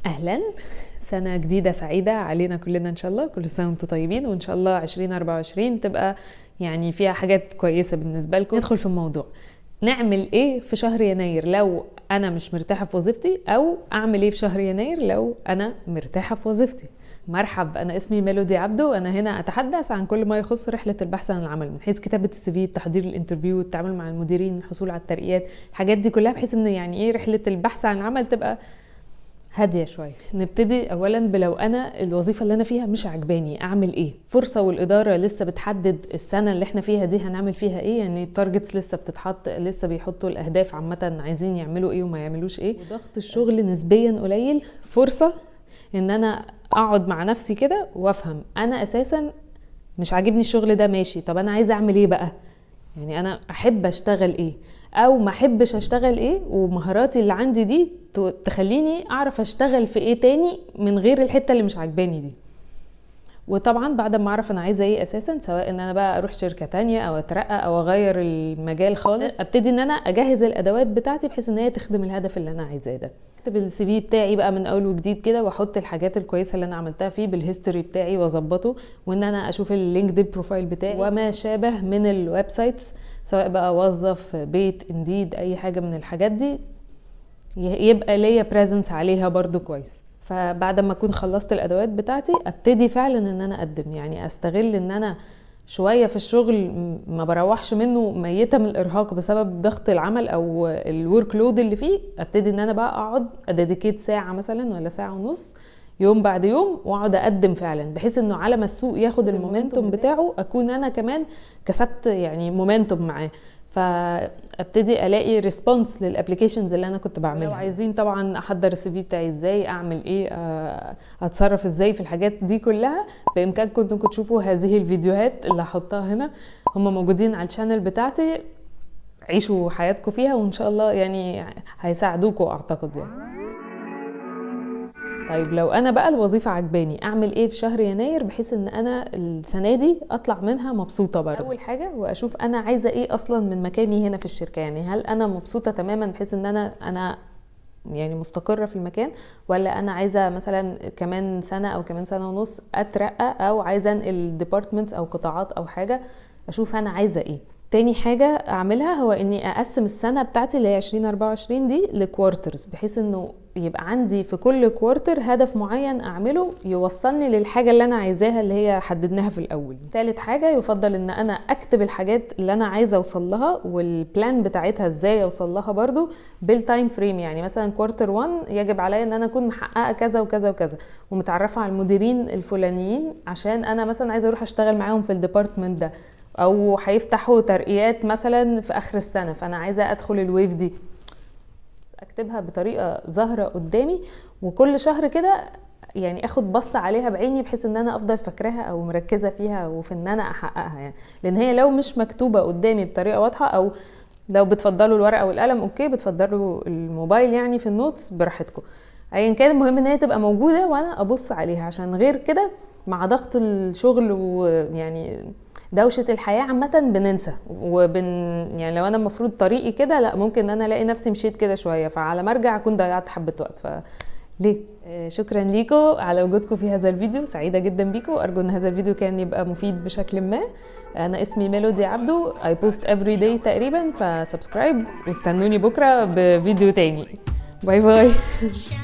اهلا، سنة جديدة سعيدة علينا كلنا ان شاء الله. كل سنة وانتم طيبين، وان شاء الله 2024 تبقى يعني فيها حاجات كويسة بالنسبة لكم. ندخل في الموضوع. نعمل ايه في شهر يناير لو انا مش مرتاحة في وظيفتي، او اعمل ايه في شهر يناير لو انا مرتاحة في وظيفتي؟ مرحب، انا اسمي ميلودي عبدو. انا هنا اتحدث عن كل ما يخص رحله البحث عن العمل، من حيث كتابه ال CV، تحضير ال interview، التعامل مع المديرين، الحصول على الترقيات، الحاجات دي كلها، بحيث ان يعني ايه رحله البحث عن العمل تبقى هادية شويه. نبتدي اولا بلو انا الوظيفة اللي انا فيها مش عجباني اعمل ايه. فرصة والادارة لسه بتحدد السنة اللي احنا فيها دي هنعمل فيها ايه، يعني ال targets لسه بتتحط، لسه بيحطوا الاهداف عامة عايزين يعملوا ايه وما يعملوش ايه، وضغط الشغل نسبيا قليل. فرصة ان انا اقعد مع نفسي كده وافهم انا اساسا مش عاجبني الشغل ده، ماشي، طب انا عايزه اعمل ايه بقى؟ يعني انا احب اشتغل ايه او ما احبش اشتغل ايه، ومهاراتي اللي عندي دي تخليني اعرف اشتغل في ايه تاني من غير الحتة اللي مش عجباني دي. وطبعا بعد ما اعرف انا عايزه ايه اساسا، سواء ان انا بقى اروح شركة تانية او اترقى او اغير المجال خالص، ابتدي ان انا اجهز الادوات بتاعتي بحيث ان هي تخدم الهدف اللي انا عايزاه ده. اكتب ال CV بتاعي بقى من اول وجديد كده، واحط الحاجات الكويسة اللي انا عملتها فيه بال history بتاعي واظبطه، وان انا اشوف ال LinkedIn profile بتاعي وما شابه من ال websites، سواء بقى وظف، بيت، Indeed، اي حاجة من الحاجات دي يبقى ليا presence عليها برضو كويس. فبعد ما اكون خلصت الادوات بتاعتي ابتدي فعلا ان انا اقدم، يعني استغل ان انا شوية في الشغل ما بروحش منه ميته من الارهاق بسبب ضغط العمل او ال workload اللي فيه، ابتدي ان انا بقى اقعد ا dedicate ساعة مثلا ولا ساعة ونص يوم بعد يوم، واقعد اقدم فعلا، بحيث انه على ما السوق ياخد ال momentum بتاعه اكون انا كمان كسبت يعني momentum معاه، فابتدي الاقي response لل applications اللي انا كنت بعملها. لو عايزين طبعا احضر ال CV بتاعي ازاي، اعمل ايه، اتصرف ازاي في الحاجات دي كلها، بامكانكم انكم تشوفوا هذه الفيديوهات اللي هحطها هنا، هم موجودين على ال channel بتاعتي. عيشوا حياتكم فيها وان شاء الله يعني هيساعدوكم اعتقد يعني. طيب لو انا بقى الوظيفة عجباني اعمل ايه في شهر يناير بحيث ان انا السنة دي اطلع منها مبسوطة برضه؟ اول حاجة واشوف انا عايزه ايه اصلا من مكاني هنا في الشركة، يعني هل انا مبسوطة تماما بحيث ان انا يعني مستقره في المكان، ولا انا عايزه مثلا كمان سنة او كمان سنة ونص اترقى، او عايزه انقل departments او قطاعات او حاجة. اشوف انا عايزه ايه. تاني حاجة أعملها هو إني أقسم السنة بتاعتي اللي هي 2024 دي ل quarters، بحيث إنه يبقى عندي في كل quarter هدف معين أعمله يوصلني للحاجة اللي أنا عايزاها اللي هي حددناها في الأول. تالت حاجة يفضل إن أنا أكتب الحاجات اللي أنا عايزة أوصل لها وال plan بتاعتها إزاي أوصل لها برضو بال time frame، يعني مثلا quarter 1 يجب عليا إن أنا أكون محققة كذا وكذا وكذا، ومتعرفة على المديرين الفلانيين عشان أنا مثلا عايزة أروح أشتغل معاهم في ال department ده، او هيفتحوا ترقيات مثلا في اخر السنة فانا عايزه ادخل ال wave دي. اكتبها بطريقة ظاهره قدامي، وكل شهر كده يعني اخد بصة عليها بعيني بحيث ان انا افضل فاكراها او مركزه فيها وفي ان انا احققها، يعني لان هي لو مش مكتوبة قدامي بطريقة واضحة، او لو بتفضلوا الورقة والقلم okay، بتفضلوا الموبايل يعني في ال notes براحتكم، ايا كان، المهم ان هي تبقى موجودة وانا ابص عليها، عشان غير كده مع ضغط الشغل ويعني دوشة الحياة عامة بننسى وبن يعني لو انا المفروض طريقي كده، لا ممكن ان انا الاقي نفسي مشيت كده شوية، فعلى ما ارجع اكون ضيعت حبة وقت. فليه؟ شكرا ليكم على وجودكم في هذا الفيديو، سعيدة جدا بيكم، ارجو ان هذا الفيديو كان يبقى مفيد بشكل ما. انا اسمي ميلودي عبدو، I post every day تقريبا، ف subscribe واستنوني بكرة بفيديو تاني. bye bye.